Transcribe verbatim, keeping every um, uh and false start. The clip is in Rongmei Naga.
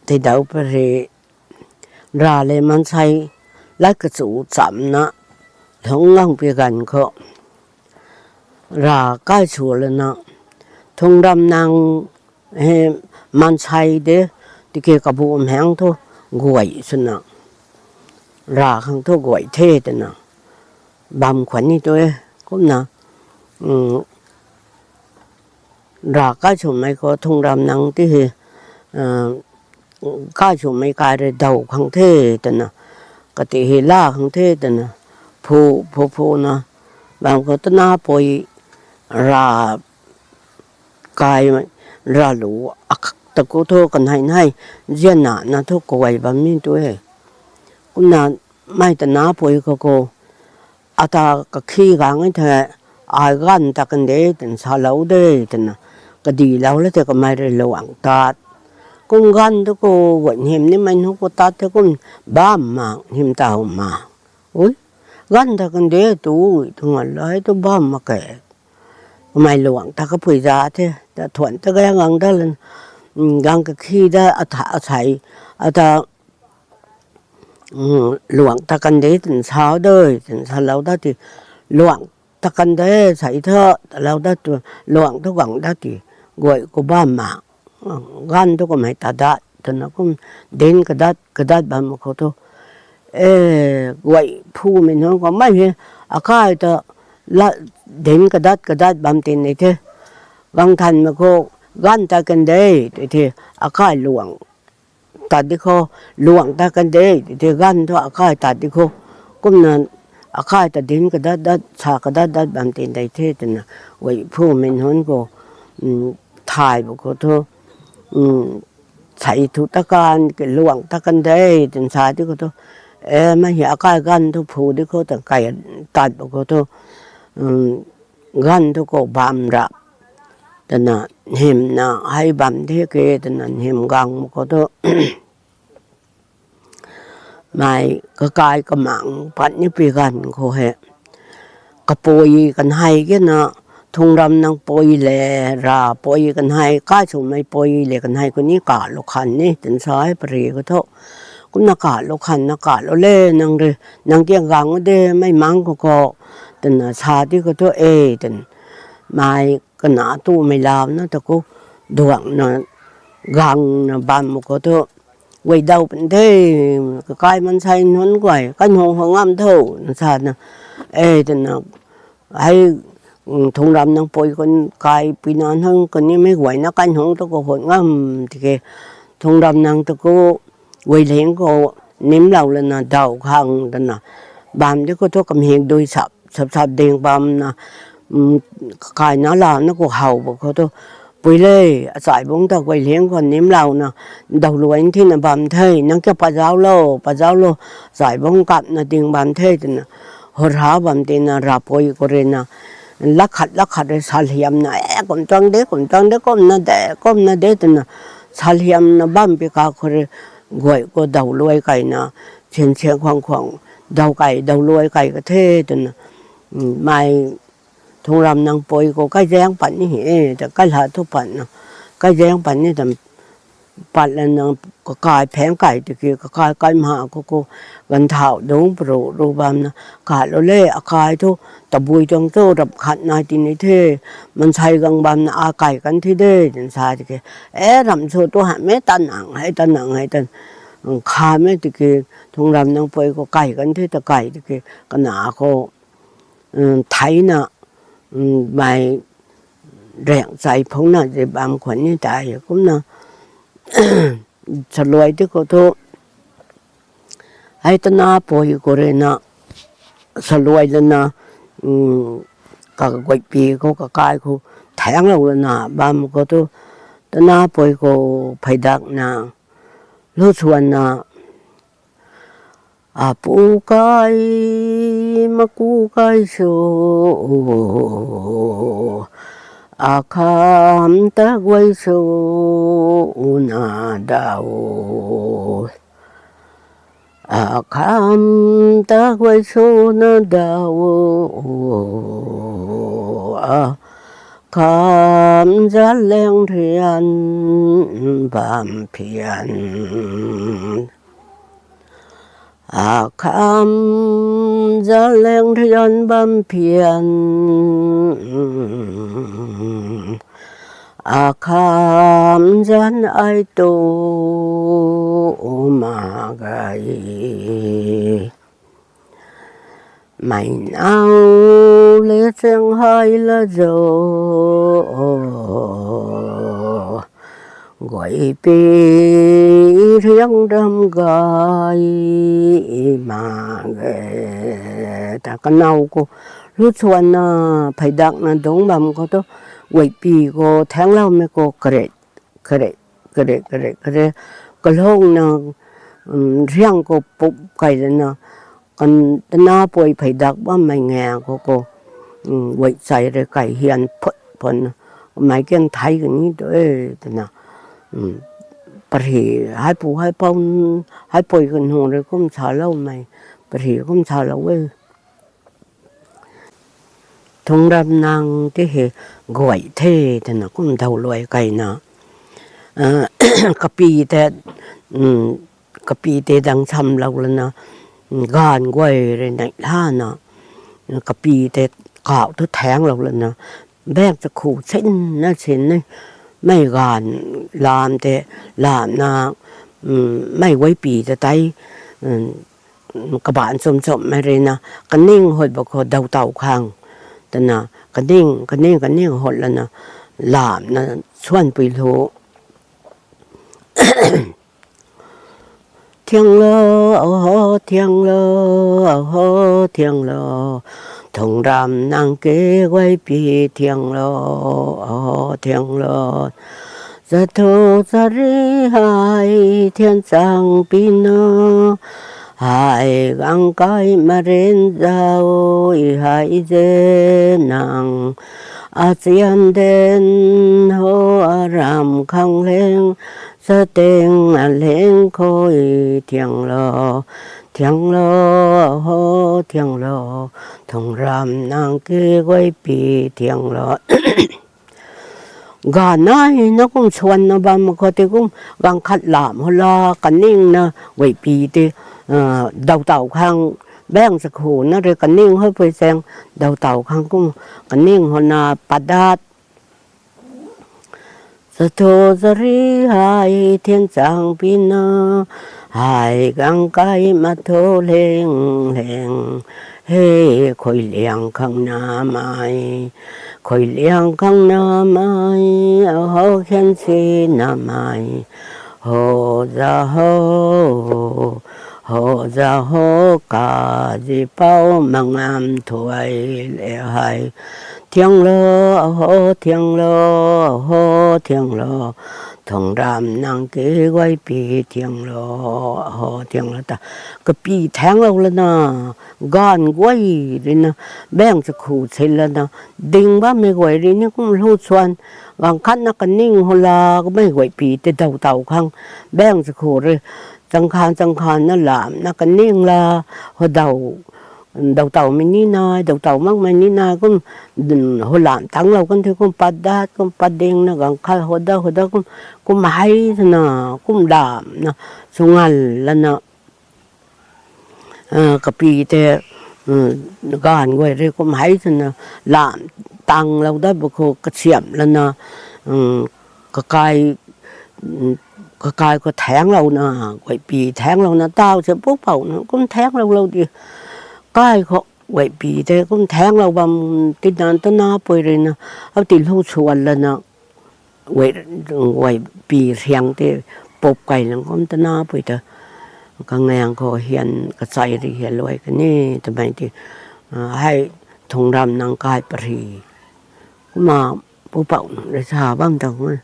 Teidau pari, ra le mansei lat kachu chamna lungc gang pi ganv khou, ra kai sw lana, Thungramnang he mansei de, tiki kabu mhang thu guay swna, ra khang thu guay the twna bam khwan ni tu e. Kumna, ra kai swmei khou Thungramnang ti he, kai swmei kai rui daw khang the twna, kati he la khang the twna, phu, phu, phuna, bam khou twna pui ra kai, ra lu, akak ta khou thu kanhei nhei, zianna na thu kaguay bam ni tu e. Kumna mei twna pui khou khou, ata kakhi gang e the, ai ganv ta kan de twna salou de twna, kadilou la the kamei rui luang tat. Kum ganv tu khou guay hym nimei nu khou tat the kum bam mak hym taw ma. Ui, ganv ta kan de tu, tu nga lai tu bam mak ke. Kamei luang ta kapui za the, ta thuan ta gay gang da lan, gang kakhi da, ata, asei, ata, luang ta kan de twna sa de twna salou da ti, luang ta kan de sei thu, talou da tu, luang thu gang da ti, guay khou bam mak, ganv thu kamei ta dat twna kum dinc kadat kadat bam khou thu, e, guay phumei nunc khou mei he, akai ta, dinc kadat kadat bam tin ni the. Gang thanmei khou, ganv ta kan de, tei the, akai luang tat di khou, luang ta kan de, tei the, ganv thu akai tat di khou. Kumna akai ta dinc kadat dat, sa kadat dat bam tin dei the twna, guay phumei nunc khou, thay bu khou thu, sei thu ta kan, luang ta kan de twna sa di khou thu, e, mei he akai ganv thu phu di khou ta kai tat bu khou thu, ganv thu khou bam ra twna, nhimna hei bam the ke twna nhim gang bu khou thu, mei kakai kamang pat ni pi ganv khou he, kapui kanhei kena, Thungramnang pui le, ra pui kanhei, kai swmei pui le kanhei khou ni kalou khwan ni twna sa e pari khou thu. Kumna kalou khwan na, kalou le nang rui, nang kiang gang de mei mang khou khou, twna sa di khou thu e, twna, mei kana tumei lau na ta khou, duangna, gangna bam khou thu, guay daw pan the, kakai mansei nunc guay, kanhung khou ngam tho, na sa na, e, twna, hei, Thungramnang pui khou kai pui na nang khou nimei guayna kanhung tu khou hut ngam tiki, Thungramnang ta khou, guay leng khou nimlou lana daw khang twna, bam di khou thu kamhik dui sap, sap, sap ding bamna, kaina lana khou how bu khou thu, pui le, achai bungc ta guay leng khou nimlouna, daw luai nthina bam the, nang kiu pat zauc lo, pat zauc lo, achai bungc kapna ding bam the twna, hura bam tina rapui khou rui na, lat khat, lat khat rui salhiamna, e, kum tuang de, kum tuang de, kumna de, kumna de twna, salhiamna bam pi ka khou rui, guay khou daw luai kaina, sian sian khwang khwang, daw kai, daw luai kai ka the twna, mei Thungramnang pui khou kaizaeng pat ni he, ta kaila thu patna, kaizaeng pat ni ta, pat lana, kakai pheng kai tiki, kakai kai ma khou khou, ganvthau dungc paru ru bamna, kalou le, akai thu, tabui tuang thu, rap khat nai ti ni the, mansei gang bamna, akai kan thi de, twna sa tiki, e, ramh sw tu hamhmei ta nang hei, ta nang hei, ta, khamei tiki, Thungramnang pui khou kai kan the, ta kai tiki, kana khou, theina, mei rang chai phungna zi bam khwan ni tei, kumna, saluai di khou thu, hei twna pui khou rui na, saluai lana, kaguaypi khou kakai khou, thaenglou lana bam khou thu, twna pui khou phey dakna, lu swanna, apu kai, maku kai sw, akham ta guay sw, na daw. Akham ta guay sw na daw, a, Akham zaleng rian bam phian. Akham zaleng rian bam phian. Akham zan ai tu ma gei. Mei nau le chang hai la zo. Guay pi riang ram gay ma ge. Ta kanow khou lu chuanna, phey dakna dungc bam khou tu, guay pi khou thaengcloumei khou kare, kare, kare, kare, kare, kalungna, riang khou pup key lana, kan tana pui phey dak bammei ngang khou khou, guay chai rui key hian phut phun, mei kiang thei kani tu e, twna, pari, haipu, haipou, haipui kanung rui kum saloumei, pari kum salou e. Thungramnang ti hei guay the twna kum daw luai keyna, kapi tei, kapi tei dang chamlou lana, gaanv guay rui neih lana, kapi tei kauh tu thaengclou lana, bang chakhu sinna sin e, mei gaanv lam tei, lamna, mei guay pi ta tei, kabaanc chum chummei rui na, kaning hut ba khou daw tow khang, twna, kaning, kaning, kaning hut lana, lamna, suanpui lu. Thianglo, aho, thianglo, aho, thianglo. Thungramnang ke guay pi thianglo, aho, thianglo. Zathu zari hei thian chang pina, hei gang kai marin zau i hei ze nang. Achian den ho aram khang leng, sateng aleng khou i thianglo, thianglo, ho thianglo, thungramnang ke guay pi thianglo. Gaanv naina kum suanna bam khou tei kum, gaanv khat lam hula kaningna guay pi tei, daw tow khang, bang chakhuna rui kaning hutpui chaeng, daw tow khang kum, kaning huna padat. Zathu zari hei thian chang pina, hei gang kai mathu leng leng, he khuiliang khang namei, khuiliang khang namei, aho khan si namei, ho za ho, ho za ho, kazipou mangam thuai le hei. Thianglo, aho, thianglo, aho, thianglo. Thungramnang ke guay pi thianglo, aho, thianglo ta. Kapi thaengclou lana, gaanv guay rui na, bang chakhu si lana, ding bammei guay rui ni kum lu suan, gaanv khatna kaning hula, kamei guay pi tei daw tow khang, bang chakhu rui, chang khan, chang khanna lamna kaning la, hou daw, daw towmei ni nai, daw tow makmei ni nai, kum, hou lam tanglou kan the kum padat, kum padingna gaanv khat hou daw, hou daw kum, kum hei twna, kum lamna, sw ngal lana, kapi tei, gaanv guay rui kum hei twna, lam tanglou dat ba khou kasiamh lana, kakai, kakai khou thaengclouna, guay pi thaengclouna, taw se pupouna, kum thaengclou lou di. Kai khou guay pi tei kum thaengclou bam, tina tanapui rui na, hou ti lu suan lana, guay, guay pi riang tei pup key lang kum tanapui ta, kangang khou hian kachai rui hian luai kani, twmei ti, hei Thungramnang kai pari. Kumna pupouc rui sa bam ta e.